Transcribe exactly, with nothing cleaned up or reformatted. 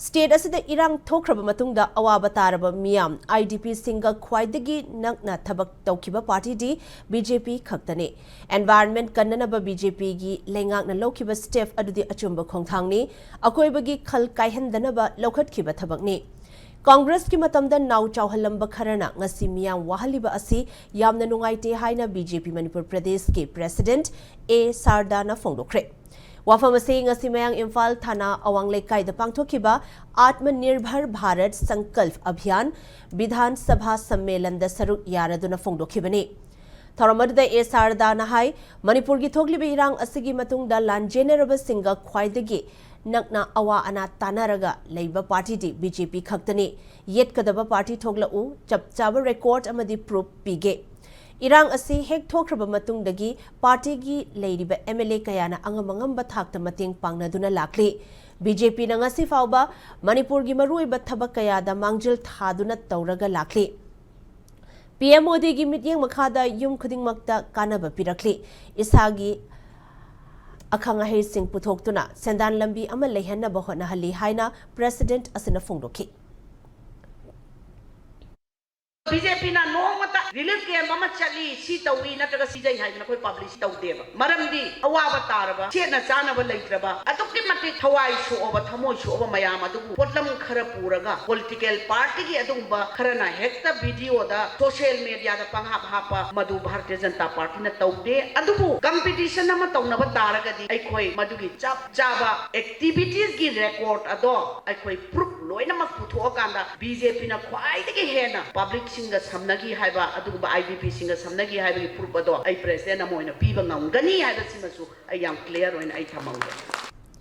State ꯑꯁꯤꯗ ꯏꯔꯥꯡ ꯊꯣꯛꯈ꯭ꯔꯕ ꯃꯇꯨꯡꯗ ꯑꯋꯥꯕ ꯇꯥꯔꯕ ꯃꯤꯌꯥꯝ, ꯑꯥꯏ ꯗꯤ ꯄꯤꯁꯤꯡꯒ ꯈ꯭ꯋꯥꯏꯗꯒꯤ ꯅꯛꯅ ꯊꯕꯛ ꯇꯧꯈꯤꯕ ꯄꯥꯔꯇꯤꯗꯤ ꯕꯤ ꯖꯦ ꯄꯤ ꯈꯛꯇꯅꯤ꯫ ꯑꯦꯟꯚꯥꯏꯔꯟꯃꯦꯟꯠ ꯀꯟꯅꯅꯕ ꯕꯤ ꯖꯦ ꯄꯤꯒꯤ ꯂꯩꯉꯥꯛꯅ ꯂꯧꯈꯤꯕ ꯁ꯭ꯇꯦꯞ ꯑꯗꯨꯗꯤ ꯑꯆꯨꯝꯕ ꯈꯣꯡꯊꯥꯡꯅꯤ꯫ ꯑꯀꯣꯏꯕꯒꯤ ꯈꯜ ꯀꯥꯏꯍꯟꯗꯅꯕ ꯂꯧꯈꯠꯈꯤꯕ ꯊꯕꯛꯅꯤ꯫ ꯀꯪꯒ꯭ꯔꯦꯁꯀꯤ ꯃꯇꯝꯗ ꯅꯥꯎ ꯆꯥꯎꯍꯜꯂꯝꯕ ꯈꯔꯅ ꯉꯁꯤ ꯃꯤꯌꯥꯝ ꯋꯥꯍꯜꯂꯤꯕ ꯑꯁꯤ ꯌꯥꯝꯅ ꯅꯨꯡꯉꯥꯏꯇꯦ ꯍꯥꯏꯅ ꯕꯤ ꯖꯦ ꯄꯤ ꯃꯅꯤꯄꯨꯔ ꯄ꯭ꯔꯗꯦꯁꯀꯤ ꯄ꯭ꯔꯦꯁꯤꯗꯦꯟꯠ ꯑꯦ ꯁꯥꯔꯗꯥꯅ ꯐꯣꯡꯗꯣꯛꯈ꯭ꯔꯦ꯫ ꯋꯥꯐꯝ ꯑꯁꯤ ꯉꯁꯤ ꯃꯌꯥꯡ ꯏꯝꯐꯥꯜ ꯊꯥꯅꯥ ꯑꯋꯥꯡ ꯂꯩꯀꯥꯏꯗ ꯄꯥꯡꯊꯣꯛꯈꯤꯕ ꯑꯥꯠꯃ ꯅꯤꯔꯚꯔ ꯚꯥꯔꯠ ꯁꯪꯀꯜꯞ ꯑꯚꯤꯌꯥꯟ ꯕꯤꯙꯥꯟ ꯁꯚꯥ ꯁꯝꯃꯦꯂꯟꯗ ꯁꯔꯨꯛ ꯌꯥꯔꯗꯨꯅ ꯐꯣꯡꯗꯣꯛꯈꯤꯕꯅꯤ꯫ ꯊꯧꯔꯝ ꯑꯗꯨꯗ ꯑꯦ ꯁꯥꯔꯗꯥꯅ ꯍꯥꯏ, ꯃꯅꯤꯄꯨꯔꯒꯤ ꯊꯣꯛꯂꯤꯕ ꯏꯔꯥꯡ ꯑꯁꯤꯒꯤ ꯃꯇꯨꯡꯗ ꯂꯥꯟꯖꯦꯟꯅꯔꯕꯁꯤꯡꯒ ꯈ꯭ꯋꯥꯏꯗꯒꯤ ꯅꯛꯅ ꯑꯋꯥ ꯑꯅꯥ ꯇꯥꯟꯅꯔꯒ ꯂꯩꯕ ꯄꯥꯔꯇꯤꯗꯤ ꯕꯤ ꯖꯦ ꯄꯤ ꯈꯛꯇꯅꯤ꯫ ꯌꯦꯠꯀꯗꯕ ꯄꯥꯔꯇꯤ ꯊꯣꯛꯂꯛꯎ, ꯆꯞ ꯆꯥꯕ ꯔꯦꯀꯣꯔꯗ ꯑꯃꯗꯤ ꯄ꯭ꯔꯨꯐ ꯄꯤꯒꯦ꯫ ꯏꯔꯥꯡ ꯑꯁꯤ ꯍꯦꯛ ꯊꯣꯛꯈ꯭ꯔꯕ ꯃꯇꯨꯡꯗꯒꯤ ꯄꯥꯔꯇꯤꯒꯤ ꯂꯩꯔꯤꯕ ꯑꯦꯝ ꯑꯦꯜ ꯑꯦ ꯀꯌꯥꯅ ꯑꯉꯝ ꯑꯉꯝꯕ ꯊꯥꯛꯇ ꯃꯇꯦꯡ ꯄꯥꯡꯅꯗꯨꯅ ꯂꯥꯛꯂꯤ꯫ ꯕꯤ ꯖꯦ ꯄꯤꯅ ꯉꯁꯤ ꯐꯥꯎꯕ ꯃꯅꯤꯄꯨꯔꯒꯤ ꯃꯔꯨꯑꯣꯏꯕ ꯊꯕꯛ ꯀꯌꯥꯗ ꯃꯥꯡꯖꯤꯜ ꯊꯥꯗꯨꯅ ꯇꯧꯔꯒ ꯂꯥꯛꯂꯤ꯫ ꯄꯤ ꯑꯦꯝ ꯃꯣꯗꯤꯒꯤ ꯃꯤꯠꯌꯦꯡ ꯃꯈꯥꯗ ꯌꯨꯝ ꯈꯨꯗꯤꯡꯃꯛꯇ ꯀꯥꯟꯅꯕ ꯄꯤꯔꯛꯂꯤ꯫ ꯏꯁꯥꯒꯤ ꯑꯈꯪ ꯑꯍꯩꯁꯤꯡ ꯄꯨꯊꯣꯛꯇꯨꯅ ꯁꯦꯟꯗꯥꯟ ꯂꯝꯕꯤ ꯑꯃ ꯂꯩꯍꯟꯅꯕ ꯍꯣꯠꯅꯍꯜꯂꯤ ꯍꯥꯏꯅ ꯄ꯭ꯔꯦꯁꯤꯗꯦꯟꯠ ꯑꯁꯤꯅ ꯐꯣꯡꯗꯣꯛꯈꯤ꯫ ꯕꯤ ꯖꯦ ꯄꯤꯅ ꯅꯣꯡꯃꯇ ꯔꯤꯂꯤꯐ ꯀꯦꯝꯞ ꯑꯃ ꯆꯠꯂꯤ, ꯁꯤ ꯇꯧꯏ ꯅꯠꯇ꯭ꯔꯒ ꯁꯤꯖꯩ ꯍꯥꯏꯗꯅ ꯑꯩꯈꯣꯏ ꯄꯕ꯭ꯂꯤꯁꯤꯇꯤ ꯇꯧꯗꯦꯕ꯫ ꯃꯔꯝꯗꯤ ꯑꯋꯥꯕ ꯇꯥꯔꯕ, ꯁꯦꯠꯅ ꯆꯥꯅꯕ ꯂꯩꯇ꯭ꯔꯕ, ꯑꯗꯨꯛꯀꯤ ꯃꯇꯤꯛ ꯊꯋꯥꯏ ꯁꯣꯛꯑꯕ, ꯊꯃꯣꯏ ꯁꯣꯛꯑꯕ ꯃꯌꯥꯝ ꯑꯗꯨꯕꯨ ꯄꯣꯠꯂꯝ ꯈꯔ ꯄꯨꯔꯒ ꯄꯣꯂꯤꯇꯤꯀꯦꯜ ꯄꯥꯔꯇꯤꯒꯤ ꯑꯗꯨꯒꯨꯝꯕ ꯈꯔꯅ ꯍꯦꯛꯇ ꯚꯤꯗꯤꯑꯣꯗ, ꯁꯣꯁꯤꯌꯦꯜ ꯃꯤꯗꯤꯌꯥꯗ ꯄꯪꯍꯥꯞ ꯍꯥꯞꯄ, ꯃꯗꯨ ꯚꯥꯔꯇꯤꯌ ꯖꯅꯇꯥ ꯄꯥꯔꯇꯤꯅ ꯇꯧꯗꯦ꯫ ꯑꯗꯨꯕꯨ ꯀꯝꯄꯤꯇꯤꯁꯟ ꯑꯃ ꯇꯧꯅꯕ ꯇꯥꯔꯒꯗꯤ ꯑꯩꯈꯣꯏ ꯃꯗꯨꯒꯤ ꯆꯞ ꯆꯥꯕ ꯑꯦꯛꯇꯤꯚꯤꯇꯤꯁꯀꯤ ꯔꯦꯀꯣꯔꯗ ꯑꯗꯣ ꯑꯩꯈꯣꯏ ꯄ꯭ꯔꯨꯐ ꯂꯣꯏꯅꯃꯛ ꯄꯨꯊꯣꯛꯑꯀꯥꯟꯗ ꯕꯤ ꯖꯦ ꯄꯤꯅ ꯈ꯭ꯋꯥꯏꯗꯒꯤ ꯍꯦꯟꯅ ꯄꯕ꯭ꯂꯤꯛꯁꯤꯡꯒ ꯁꯝꯅꯈꯤ ꯍꯥꯏꯕ, ꯑꯗꯨꯒꯨꯝꯕ ꯑꯥꯏ ꯗꯤ ꯄꯤꯁꯤꯡꯒ ꯁꯝꯅꯈꯤ ꯍꯥꯏꯕꯒꯤ ꯄ꯭ꯔꯨꯐ ꯑꯗꯣ ꯑꯩ ꯄ꯭ꯔꯦꯁꯤꯗꯦꯟꯠ ꯑꯃ ꯑꯣꯏꯅ ꯄꯤꯕ ꯉꯝꯒꯅꯤ ꯍꯥꯏꯕꯁꯤꯃꯁꯨ ꯑꯩ ꯌꯥꯝ ꯀ꯭ꯂꯤꯌꯥꯔ ꯑꯣꯏꯅ ꯑꯩ ꯊꯝꯍꯧꯒꯦ꯫